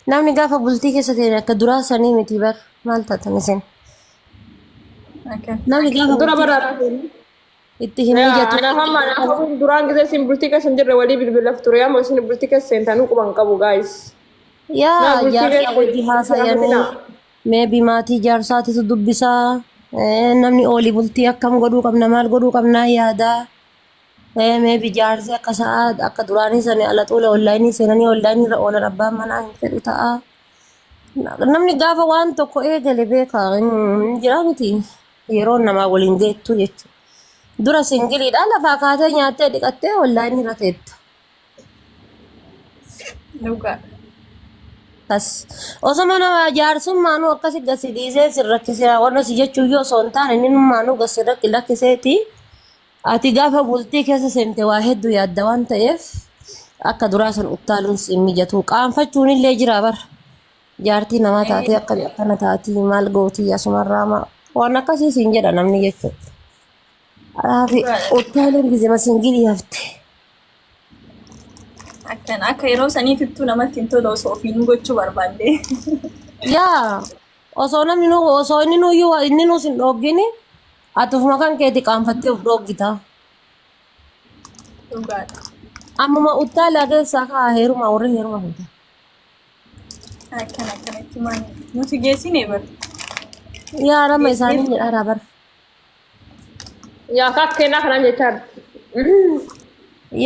Namni gaafa bultii keessa ta'e akka duraa sanii miti bar maal taatan isin. Namni gaafa Dura bultii bara itti hin mijatu. Anaaf amma anaaf duraan gisee isin bultii keessa hin jirre walii bilbilaaf ture amma isin bultii keessa seentanuu quban qabu guys. Naa Yaa bultii jaarsaa keessa wajji haasayanii meebi maatii jaarsaatitu dubbisaa namni oolii bultii akkam godhuu qabna maal godhuu qabnaa yaadaa meebi jaarsi akka sa'aa akka duraanii sani ala xuula onlaayinii seenanii onlaayinii irra oolan abbaan manaa hin fedhu ta'a. Namni gaafa waan tokko eegale beeka hin jira miti yeroo namaa waliin geettu jechuudha. Dura singiliidha lafaa kaatee nyaattee dhiqattee onlaayinii irra teetta. Dhugaadha. As osoma nama jaarsummaanuu akkasi gasi dhiisee sin rakkisee warra si jechuu iyyuu osoo hin taane innummaanuu gasi rakki lakkiseeti ati gaafa bultii keessa seente waa hedduu yaadda waan ta'eef akka duraa san uttaaluun si hin mijatu qaanfachuun illee jira bar jaartii namaa taatee akka akkana taatii maal gootii asumarraa maa waan akkasii siin jedha namni jechuudha. Kanaaf uttaaluun gizema singilii hafte. Akkan akka yeroo saniitittuu namatti hin tolu osoo ofiinuu gochuu barbaadde. Yaa osoo namni nu osoo inni nuyyuu inni nuus hin dhooggini ati ofuma kan keeti qaanfattee of dhooggita. Dhugaadha. Ammuma uttaalaa keessaa kaa heeruma warri heeruma fuuta. Akkan akkanatti maal nuti geessine bar. Yaa nama isaanii jedhaa bar. Yaa kakkeenaa kanaan jechaa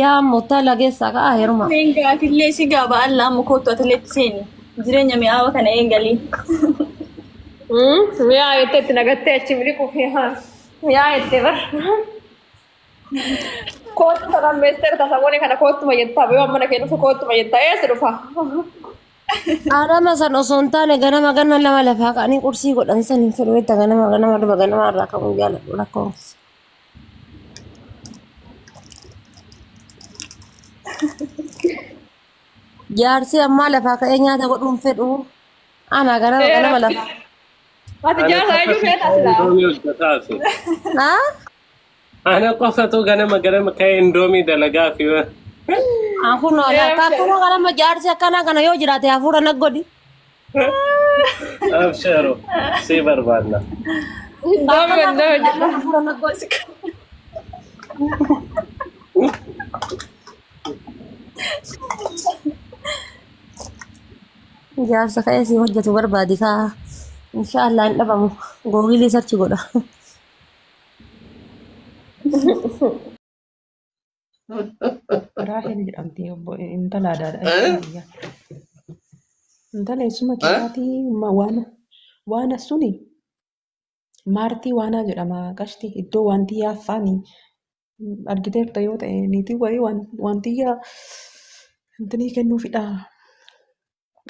Yaa amma uttaalaa keessaa kaa heeruma. Meenga atillee si gaaba alla amma kootu atileetti seeni. Jireenya mi'aawa kana eegali. Mi'aa jettee itti nagattee achi miliquuf mi'aa jettee bar. Kootu kanaan meesteer tasamoonni kana koottuma jettaa yoo mana kee dhufe koottuma jettaa eessa dhufa? Haadhama san osoo hin taane ganama ganna lama lafaa ka'anii qursii godhan san hin fedhu beektaa ganama ganama dhufa ganama irraa ka'uun jaaladhu rakkoon. Jaarsi ammaa lafaa ka'ee nyaata godhuun fedhu. Ana ganama ganama lafaa. Ati Ana jaarsa eenyu qofatu feetaa silaa? indoomii hojjetaafi. Haa? Ana qofatu ganama ganama ka'ee indoomii dalagaa fi Kun akkuma ganama jaarsi akkanaa kana yoo jiraate hafuura na godhi. Absheero si barbaadna. Indoomii indoomii hojjeta. Hafuura na godhi. Jaarsa ka'ee si hojjetu barbaadi kaa. Inshaallah hin dhabamu. Googilii sarchi godha. Raahel jedhamti obbo intala adaadha eessuma kiyyaa. Intala eessuma kiyyaatii waan waan suni maartii waanaa jedhama qashti iddoo wanti yaaffaani argiteerta yoo ta'e niitii wayii wantiyyaa intinii kennuufidha.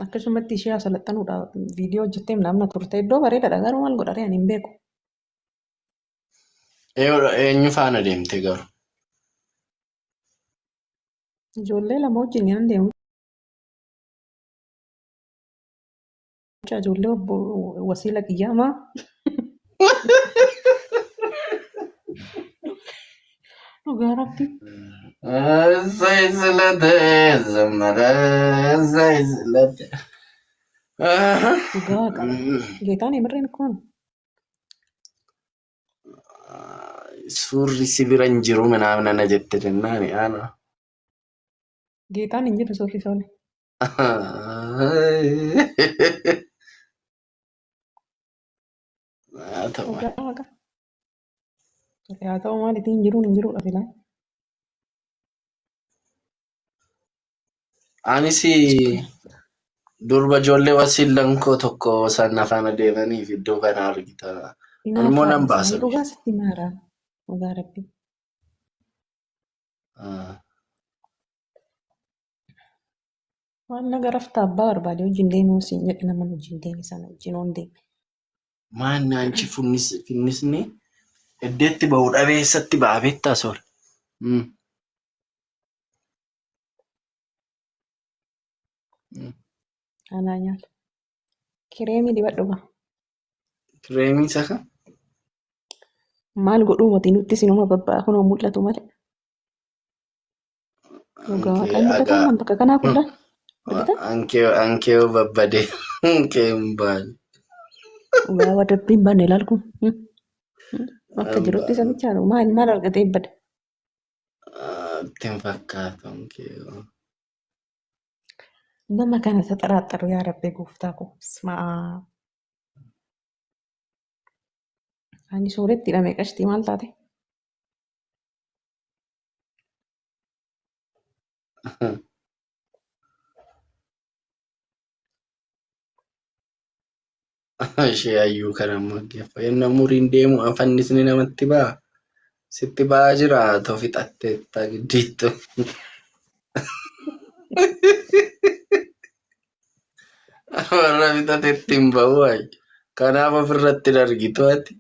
Akkasumatti ishee asalaxxanuudha viidiyoo hojjettee namna turte iddoo bareedaadha garuu maal godharee ani hin beeku. Eenyu faana deemte garuu? Ijoollee lama wajjin nan deemu. Ijoollee obbo Wasiila Qiyyaama. Dhugaa rabbi. እሰይ ስለቴ ዘመረ እሰይ ስለቴ Dhugaa waaqa. Geetaan emirreen kun. Suurri si bira hin jiru ምናምን ana jette jennaani ana. Geetaan hin jiru suurri soole. Haa ta'u. Dhugaa waaqa. Haa ta'u maaliitiin hin jiruun hin jiruudha filaa. Anis durba ijoollee wasiilan koo tokko isaan afaan adeemaniif iddoo kana argita. Ani immoo nan Inaaffaadha baasa isaanii dhugaa sitti maara. Dhugaa rabbi. Ah. Waan naga rafta abbaa barbaade wajjin deemuu siin jedhe nama wajjin deeme sana wajjin oon deeme. Maanni anchi finnisni iddeetti bahu dhabee eessatti ba'a beektaa soor. Anaa nyaata. Kireemii dibadhu gaa. Kireemii isa kam? Maal godhuu mati nutti sinuma babba'a kunoo mul'atu malee. Dhugaa Okay, waaqaan mul'ata agaa. amma bakka kanaa kullaan. Argitan? Ankee babbadee ankee hin baane. Dhugaa wadabbii hin baanne ilaal kun. Akka jirutti isa bichaadha. Maal maal argatee hin bade? Itti hin fakkaatu ankee. Nama kana saxaraaxaru yaa Rabbi gooftaa koo. Bismaa. Ani sooretti hidhame qashtii maal taate? Ishee hayyuu kana immoo geeffa. Inni umuriin deemu afannisni namatti ba'a. Sitti ba'aa jira too fixatteetta giddiittu. Warra fixatetti hin ba'u wayi. Kanaaf ofirratti hin argitu ati.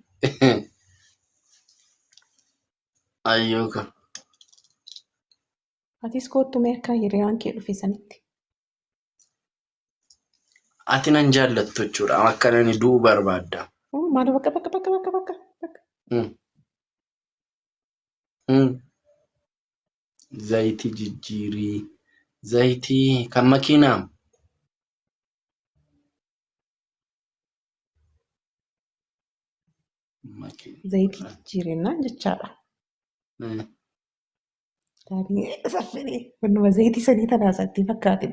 Hayyuu kun. Atis koottu mee akka hiriyaan kee dhufe sanitti. Ati nan jaallattu jechuudha. Akka nani du'u barbaadda. Oh, maal bakka bakka bakka bakka bakka bakka. Zayitii jijjiirii. Zayitii kan makiinaa. Zayitii jijjiirennaan jechaadha. Taanii saffinee wannuma zayitii sanii tanaa isaatti fakkaate.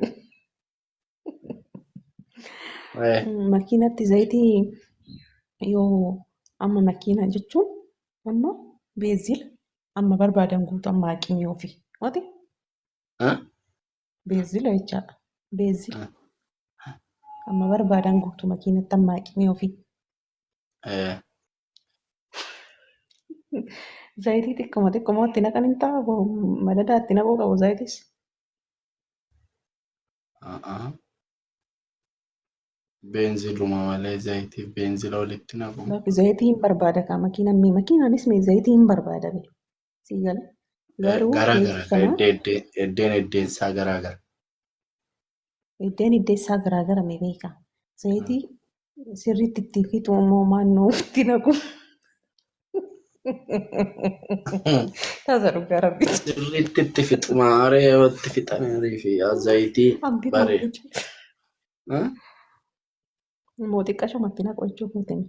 Makiinatti zayitii yoo amma makiina jechuun amma beenzila amma barbaadan guutu amma haqimii ofii. Mati beenzila jechaadha. Beenzila amma barbaadan guutu makiinatti amma haqimii ofii. Zayitii xiqquma xiqquma itti naqan hin ta'a madadaa itti naquu qabu zayitis. Beenziluma malee zayitiif beenzila walitti naqu. Lafi zayitii hin barbaada kaa makiinaan mee makiinaanis mee zayitii hin barbaada mee sii gala. Garuu Garaa zayitii gara kana eddeen eddeen isaa garaa gara. Eddeen iddee isaa garaa gara mee beeka. Zayitii sirriitti itti fixu immoo maannoo itti naqu. Tasa dhugaa rabbi. Sirriitti itti fixu maaree yoo itti fixan fi zayitii Hambi bare. Immoo xiqqashuma itti naqu jechuu kootini.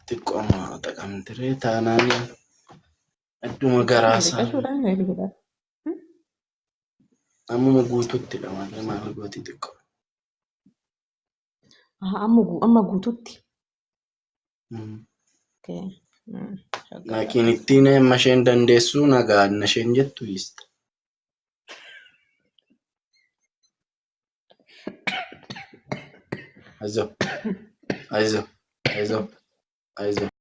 Xiqqooma xaqamtiree taanaan adduma garaa isaa. Xiqqashuudhaan jedhu. Ammuma guutuuttidha malee maal gooti xiqqoo. Amma guutuutti. Laakiin ittiin amma isheen dandeessu nagaa isheen jettu hiista. Ayizoo ayizoo ayizoo ayizoo.